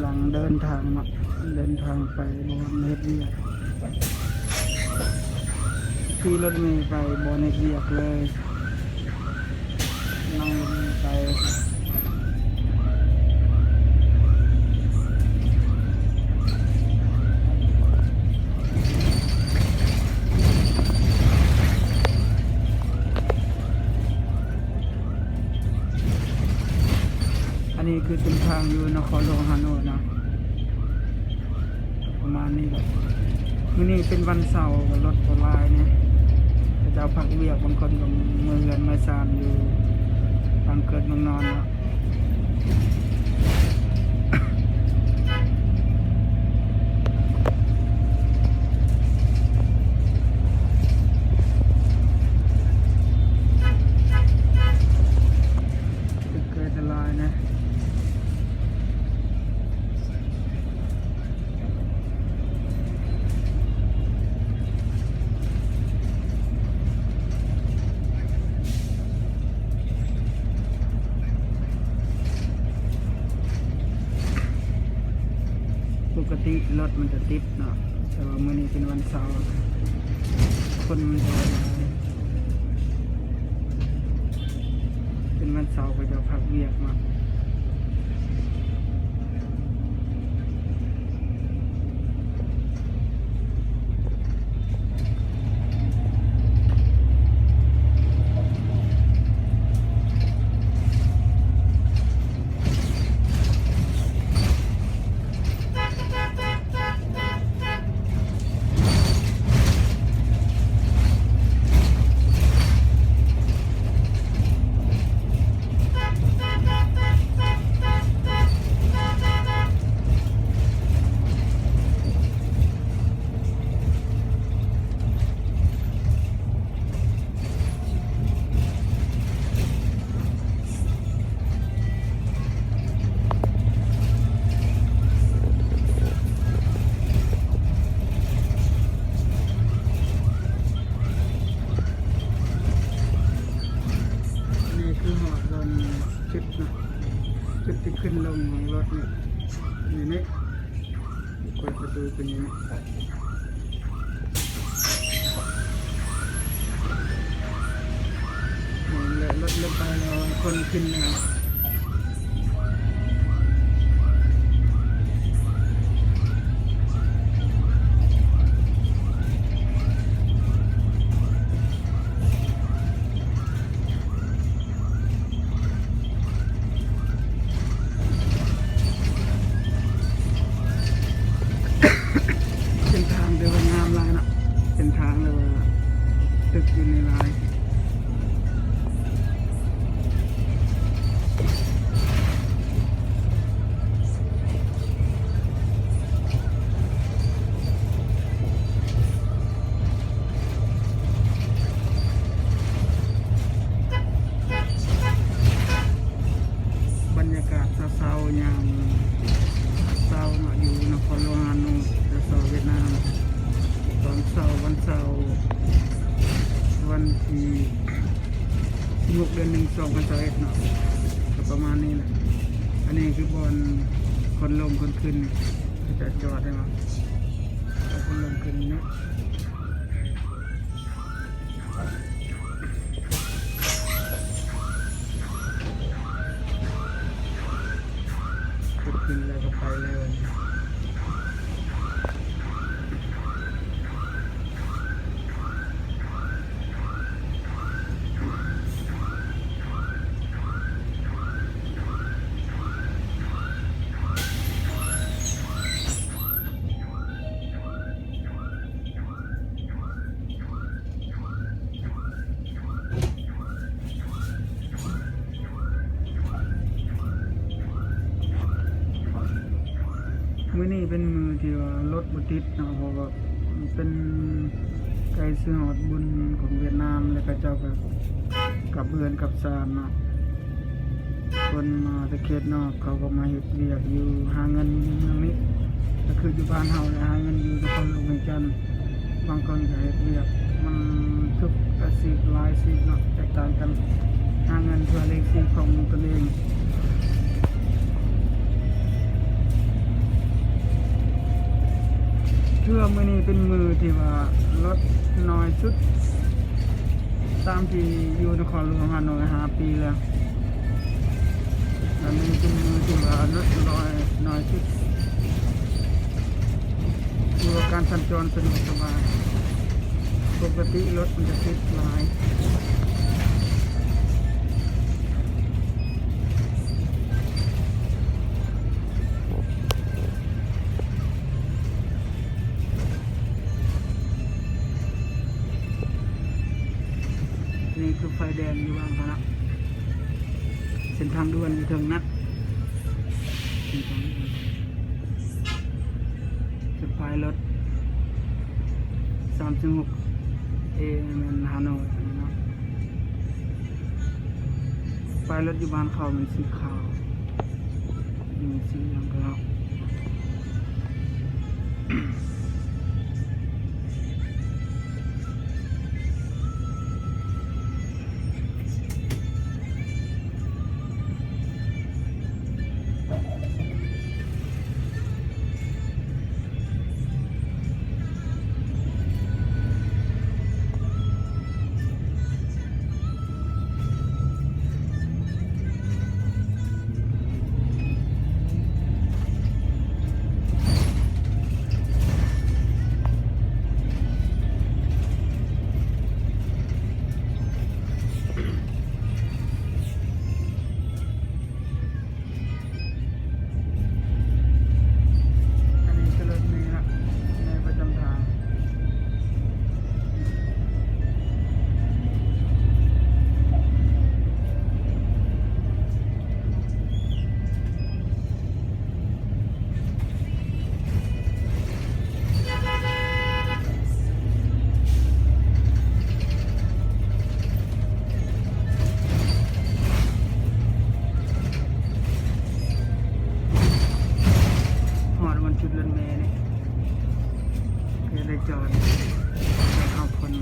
ຫຼັງເດີນທາງເນາະ ເດີນທາງໄປບ່ອນເຮັດວຽກ ຂີ່ລົດເມໄປບ່ອນເຮັດວຽກເລີຍ ນັ່ງລົດເມໄປ. ອັນນີ້ຄືເສັ້ນທາງຢູ່ນະຄອນຫຼວງຮາໂນ້ຍເນາະ ປະມານນີ້ແຫຼະ. ມື້ນີ້ເປັນວັນເສົາ ກໍລົດບໍ່ຫຼາຍແດ່ ເຂົາເຈົ້າພັກວຽກ ບາງຄົນກໍເມືອເຮືອນເມືອຊານຢູ່ບ້ານເກີດເມືອງນອນເນາະ. ເກີດອັນຕະລາຍນະ. ປົກກະຕິລົດມັນຈະຕິດເນາະ ແຕ່ວ່າມື້ນີ້ເປັນວັນເສົາ ຄົນມັນຈະຫຼາຍ. ເປັນວັນເສົາ ເຂົາເຈົ້າພັກວຽກເນາະ. ນີ້ຄືຮອດບ່ອນຈຸດເນາະ ຈຸດທີ່ຂຶ້ນລົງຂອງລົດນີ້ ນີ້ ນີ້ ເປີດປະຕູຂຶ້ນນີ້ເນາະ ນີ້ແຫຼະ ລົດລົງໄປແລ້ວ ຄົນຂຶ້ນແລ້ວ. ເສັ້ນທາງຖືວ່າງາມຫຼາຍເນາະ ເສັ້ນທາງຖືວ່າຕຶກຢູ່ນີ້ຫຼາຍ. ບັນຍາກາດເຊົ້າໆ ຍາມເຊົ້າເນາະ ຢູ່ນະຄອນຫຼວງຮາໂນ້ຍ ເຊົ້າໆ ຫວຽດນາມ ຕອນເຊົ້າ ວັນເສົາ ວັນທີສິບຫົກ ເດືອນໜຶ່ງ ສອງພັນຊາວເອັດເນາະ ກໍປະມານນີ້ແຫຼະ. ອັນນີ້ຄືບ່ອນຄົນລົງຄົນຂຶ້ນ ເຂົາຈະຈອດໄດ້ເນາະ ຄົນລົງຂຶ້ນເນາະ. ຂຶ້ນແລ້ວກໍໄປເລີຍ. ມື້ນີ້ເປັນມື້ທີ່ວ່າລົດບໍ່ຕິດເນາະ ເພາະວ່າເປັນໃກ້ຊິຮອດບຸນຂອງຫວຽດນາມ ແລ້ວເຂົາເຈົ້າກໍກັບເຮືອນກັບຊານເນາະ. ຄົນມາແຕ່ເຂດນອກ ເຂົາກໍມາເຮັດວຽກຢູ່ ຫາເງິນຢູ່ໃນເມືອງນີ້ ກໍຄືຢູ່ບ້ານເຮົາແຫຼະ ຫາເງິນຢູ່ນະຄອນຫຼວງວຽງຈັນ. ບາງຄົນກໍເຮັດວຽກ ມັນທຸກອາຊີບ ຫຼາຍອາຊີບເນາະ ແຕກຕ່າງກັນ ຫາເງິນເພື່ອລ້ຽງຊີບຂອງຕົນເອງ. ມື້ນີ້ເປັນມື້ທີ່ວ່າລົດໜ້ອຍສຸດ ຕາມທີ່ຢູ່ນະຄອນຫຼວງຮ່າໂນ້ຍຫ້າປີແລ້ວ. ອັນນີ້ເປັນມື້ທີ່ວ່າລົດໜ້ອຍ ໜ້ອຍສຸດ ຄືວ່າການສັນຈອນສະດວກສະບາຍ. ປົກກະຕິລົດມັນຈະຕິດຫຼາຍ. ນີ້ຄືໄຟແດງຢູ່ຫວ່າງຫັ້ນນະ ເສັ້ນທາງດ່ວນຢູ່ເທິງນັ້ນ. ເສັ້ນທາງດ່ວນ ຈຸດປ້າຍລົດ ສາມສິບຫົກເອ ແມ່ນຮາໂນ້ຍເນາະ. ປ້າຍລົດຢູ່ບ້ານເຂົາແມ່ນສີຂາວ. ມີຊື່ຫຍັງກໍເນາະ. ອັນນີ້ຄືລົດເມເນາະ ເມປະຈຳທາງ. ຮອດບ່ອນຈຸດລົດເມນີ້ ເພື່ອໄດ້ຈອດ ຈອດເອົາຄົນ.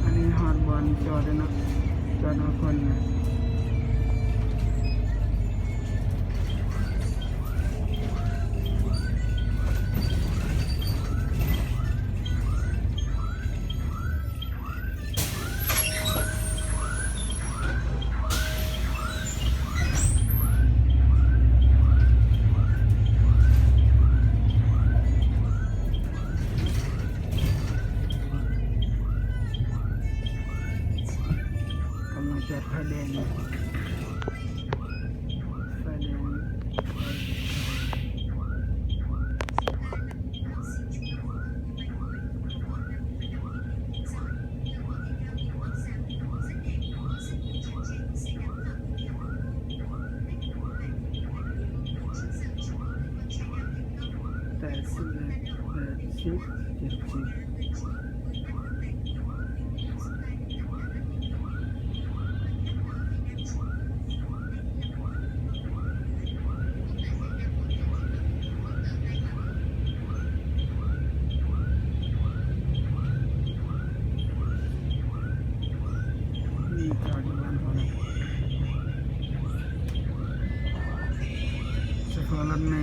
ອັນນີ້ຮອດບ່ອນຈອດແລ້ວເນາະ ຈອດເອົາຄົນ. ກຳລັງຈອດໄຟແດງ ໄຟແດງ. ແປດສິບ ແປດສິບ ເຈັດສິບ. ນີ້ຈອດຢູ່ບ້ານເຮົານະ ສະເພາະລົດເມ.